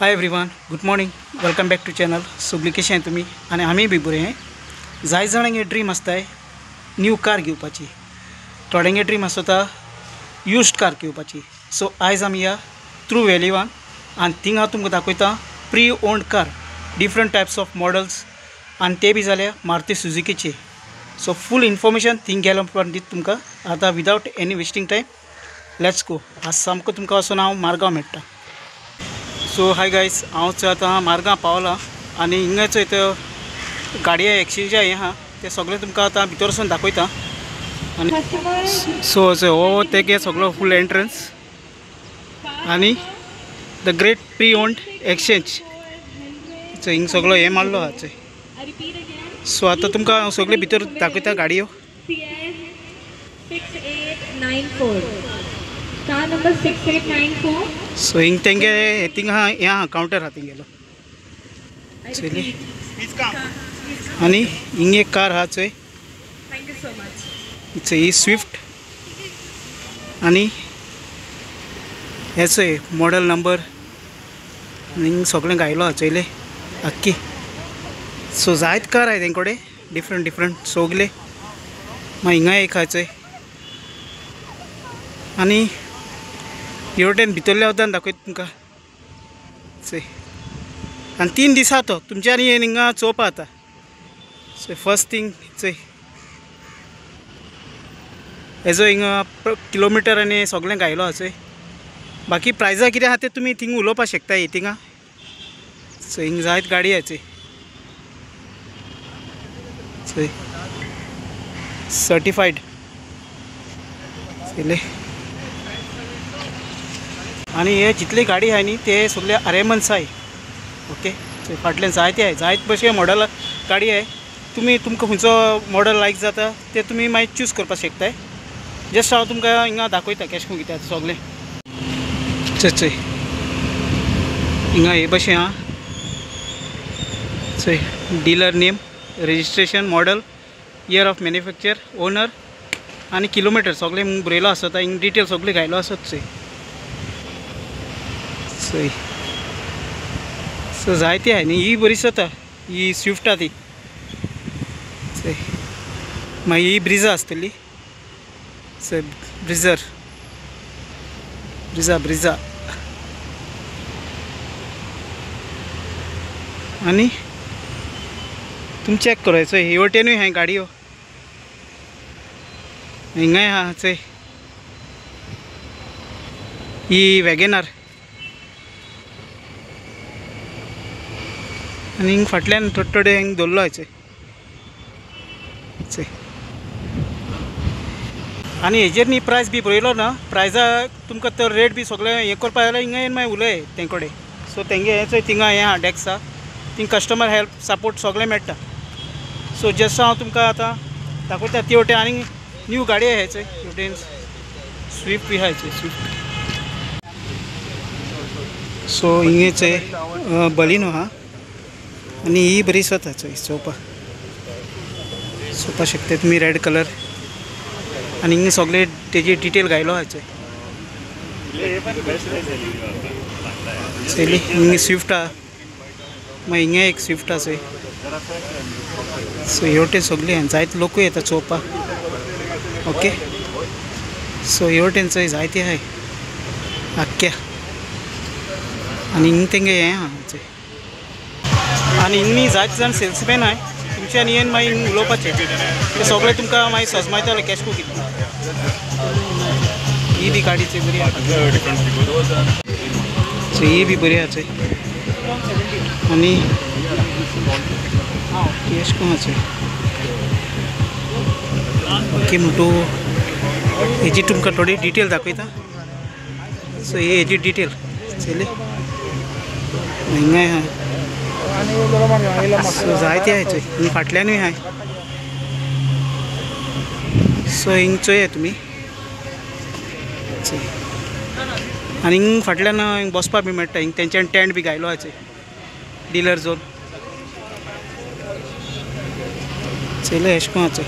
Hi everyone, good morning, welcome back to channel. सगळीं कशें तुमी आनी आमी बी बरें हैं। जाय जाणांगे ड्रीम आसताय न्यू कार घेवपाची, थोड्यांगे ड्रीम आसता युज्ड कार घेवपाची। सो आयज आमी ह्या ट्रू व्हॅल्यूवान आनी थिंगा हांव तुमकां दाखयता pre owned car, different types of models आनी ते बी जाल्या मारुती सुझुकीचे। सो फूल इन्फॉर्मेशन थिंग गेल्या उपरांत दिता तुमकां। आतां without any wasting time let's go. आज सामको तुमकां वचून हांव मारगांव मेळटा। सो हाय गायज, हांव आतां मारगांव पावलां आनी हिंगा चोय त्यो गाडये एक्सचेंजा हें आहा तें सगळें तुमकां आतां भितर वचून दाखयता। आनी सो हो तेगे सगळो फूल एंट्रन्स आनी the great pre owned exchange हिंग सगळो हें मारलो आहा चोय। सो आतां तुमकां हांव सगळें भितर दाखयता गाडयो। सो हिंग तेंगे थिंगा हें आहा कावंटर आहा तेंगेलो चोयली। आनी हिंग एक कार आहा चोय, ही स्विफ्ट आनी हे चोय मॉडल नंबर हिंग सगळें घायलो आहा चोयले आक्की। सो जायत कार आहाय तेंचे कडेन डिफरंट डिफरंट सगळे। मागीर हिंगा एक आहा चोय आनी हे वटेन भितरल्या वतान दाखयता तुमकां चोय। आनी 3 दिसा तो तुमच्यानी येवन हिंगा चोवपा आतां। सो फर्स्ट थिंग चोय हेजो हिंगा किलोमिटर आनी सगळें घायलो आहा चोय। बाकी प्रायजा कितें आहा तें तुमी थिंग उलोवपाक शकता हे थिंगा। सो हिंग जायत गाडी आहा चोय चोय सर्टिफायड चोयले। आनी हे जितली गाडी आहा न्ही ते सगळे आरेमन्स आहाय। ओके, फाटल्यान जायते आहाय, जायत भशेन मॉडल गाडी आहाय। तुमी तुमकां खंयचो मॉडल लायक जाता ते तुमी मागीर चूज करपाक शकताय। जस्ट हांव तुमकां हिंगा दाखयता कशें करून कितें सगळें। चोय चोय हिंगा हे भशेन आहा चोय, dealer name, registration, model, year of manufacture, owner आनी किलोमिटर सगळें बरयलो आसता। हिंग डिटेल सगळें घायलो आसत चोय चोय। सो जायती आहाय न्ही, ही बरी जाता, ही स्विफ्ट आहा ती चोय। मागीर ही ब्रिजा आसतली चोय, ब्रिजर ब्रिजा ब्रिजा। आनी तुमी चॅक करूं चोय हे वटेनूय आहाय गाडयो, हिंगाय आहा चोय ही वॅगनार। आनी हिंग फाटल्यान थोडे थोडे हिंग दवरलो आहा चोय चोय। आनी हेजेर न्ही प्रायस बी बरयलो ना, प्रायजा तुमकां तर रेट बी सगळें हें करपा जाल्यार हिंगा येवन मागीर उलय तें कडेन। सो तेंगे हें चोय थिंगा हें आहा डेस्क आहा, थिंग कस्टमर हेल्प सपोर्ट सगळें मेळटा। सो जस्ट हांव तुमकां आतां दाखयता ती वटेन आनी न्यू गाडी आहा चोय, वटेन स्विफ्ट बी आहा चोय स्विफ्ट। सो हिंगे चोय बलिनो आहा आनी ही बरी जाता चोय चोवपा चोवपा शकता तुमी, रेड कलर। आनी हिंगा सगळे तेजी डिटेल घायलो आहा चोय चोयली। हिंगा स्विफ्ट आहा, मागीर हिंगा एक स्विफ्ट आहा चोय। सो हे वटेन सगळी आहा, जायते लोकूय येता चोवपाक। ओके, सो हे वटेन चोय जायते आहाय आख्ख्या। आनी हिंग तेंगे हें आहा चोय। आनी हिंग न्ही जायते जाण सेल्समॅन आहाय, तुमच्यान येवन मागीर हिंग उलोवपाचें ते सगळें तुमकां मागीर सजमायतले कॅश करून कितें। ही बी गाडी चोय बरी आहा, सो ही बी बरी आहा चोय। आनी कॅश करून आहा चोय। ओके, म्हणटू हेजी तुमकां थोडी डिटेल दाखयता। सो ही हेजी डिटेल चोयली हिंगाय आहा। सो जायते आहाय चोय, हिंग फाटल्यानूय आहाय। सो हिंग चोया तुमी चोय। आनी हिंग फाटल्यान हिंग बसपाक बी मेळटा, हिंग तेंच्यान टेंट बी घायलो आहा चोय, डिलर झोन चोयले अशें करून आहा चोय।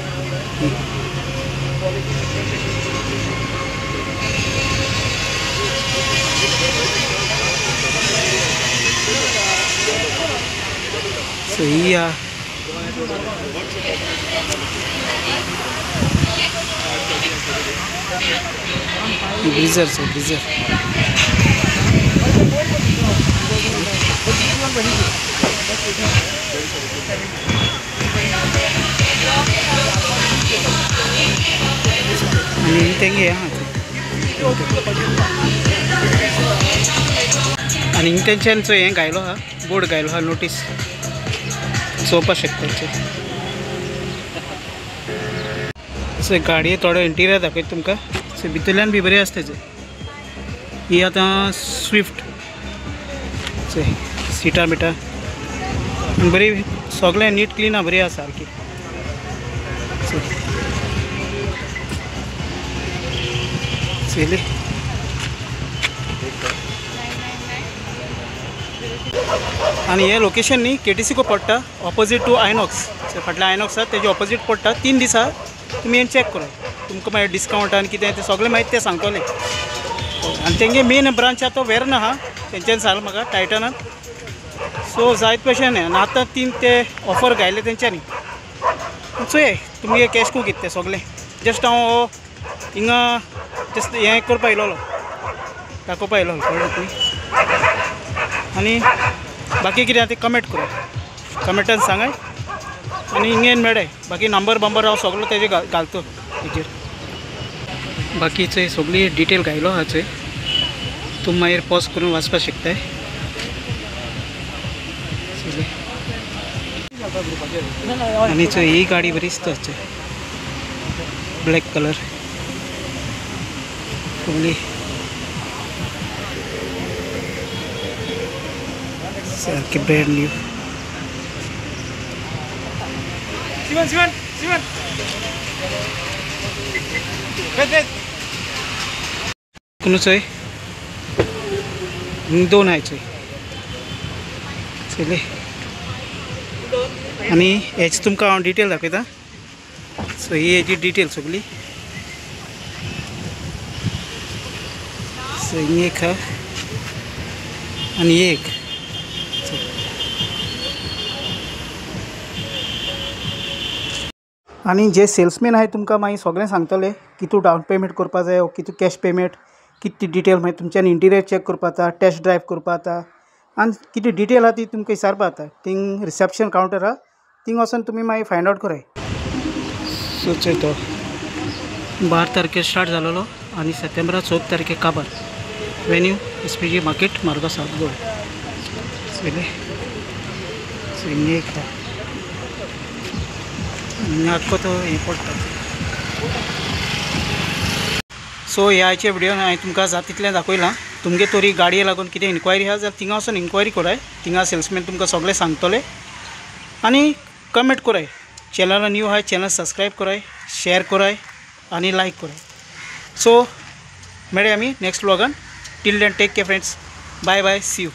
सो ही ब्रिजर से ब्रिजर आणि तेंगे आहा आनी तेंच्यान चोय हें घायलो आहा बोर्ड घायलो आहा नोटीस चोवपाक शकता. सो गाडये थोडो इंटिरियर दाखयता तुमकां. सो भितरल्यान बी बरें आसता. ही आतां स्विफ्ट चोय सिटां बिटां बरी सगळें नीट क्लीन आहा, बरी आसा सारकी. चोयली आनी हें लोकेशन न्ही केटीसी को पडटा ऑपोजीट टू आयनॉक्स. फाटल्यान आयनॉक्स आसा तेजे ऑपोजीट पडटा. 3 दिसा तुमी हें चॅक करात, तुमकां मागीर डिस्कावंट आनी कितें तें सगळें मागीर तें सांगतलें. आनी तेंगे मेन ब्रांच आहा तो वेर्ना आहा, तेंच्यान सांगलां म्हाका टायटनान. सो जायत भशेन आनी आतां 3 ते ऑफर घायले तेंच्यांनी. चोय तुमगे कॅश कूं कितें तें सगळें. जस्ट हांव हिंगा जस्ट हें करपा येयलोलो, दाखोवपा येयलोलो कळ्ळें तुमी. आनी बाकी कितें आहा तें कमेंट करात, कमेंटान सांगाय आनी हिंगेन मेळय. बाकी नंबर बंबर हांव सगलो तेजे घालतो हेजेर. बाकी चोय सगळी डिटेल घायलो आहा चोय, तुमी मागीर पॉज करून वाचपाक शकताय. आनी चोय ही गाडी बरी दिसता चोय, ब्लॅक कलर फुगली सारकी ब्रँड न्यू. सिवन सिवन सिवन कोण चोय 2 आहाय चोय चोयले. आनी हेची तुमकां हांव डिटेल दाखयता. सो ही हेजी डिटेल सगळी. सो ही एक आहा आनी एक. आनी जे सेल्समॅन आहाय तुमकां मागीर सगळें सांगतले कितू डावन पेमेंट करपा जाय, कितू कॅश पेमेंट, कितली डिटेल मागीर तुमच्यान इंटिरियर चॅक करपा जाता, टेस्ट ड्रायव करपा जाता आनी कितें डिटेल आहा ती तुमकां विचारपा जाता. थिंग रिसेप्शन कावंटर आहा, थिंग वचोन तुमी मागीर फायंड आवट कराय. सो चोय तो 12 तारखेर स्टार्ट जालोलो आनी सप्टेंबरा 14 तारखेर काबार. Venue SPG market, Margao south Goa. चोयलें सो हिंगा एक हिंगा आख्खो तो हें पडटा. सो ह्या आयच्या व्हिडियोन हांवें तुमकां जाता तितलें दाखयलां. तुमगे तरी गाडये लागून कितें इन्क्वायरी आहा जाल्यार थिंगा वचून इन्क्वायरी कराय, थिंगा सेल्समॅन तुमकां सगळें सांगतले. आनी कमेंट कराय, चॅनला न्यू आहाय चॅनल सबस्क्रायब कराय, शेअर कराय आनी लायक कराय. सो मेळया आमी next व्लॉगान. Till then take care friends, bye bye, see you.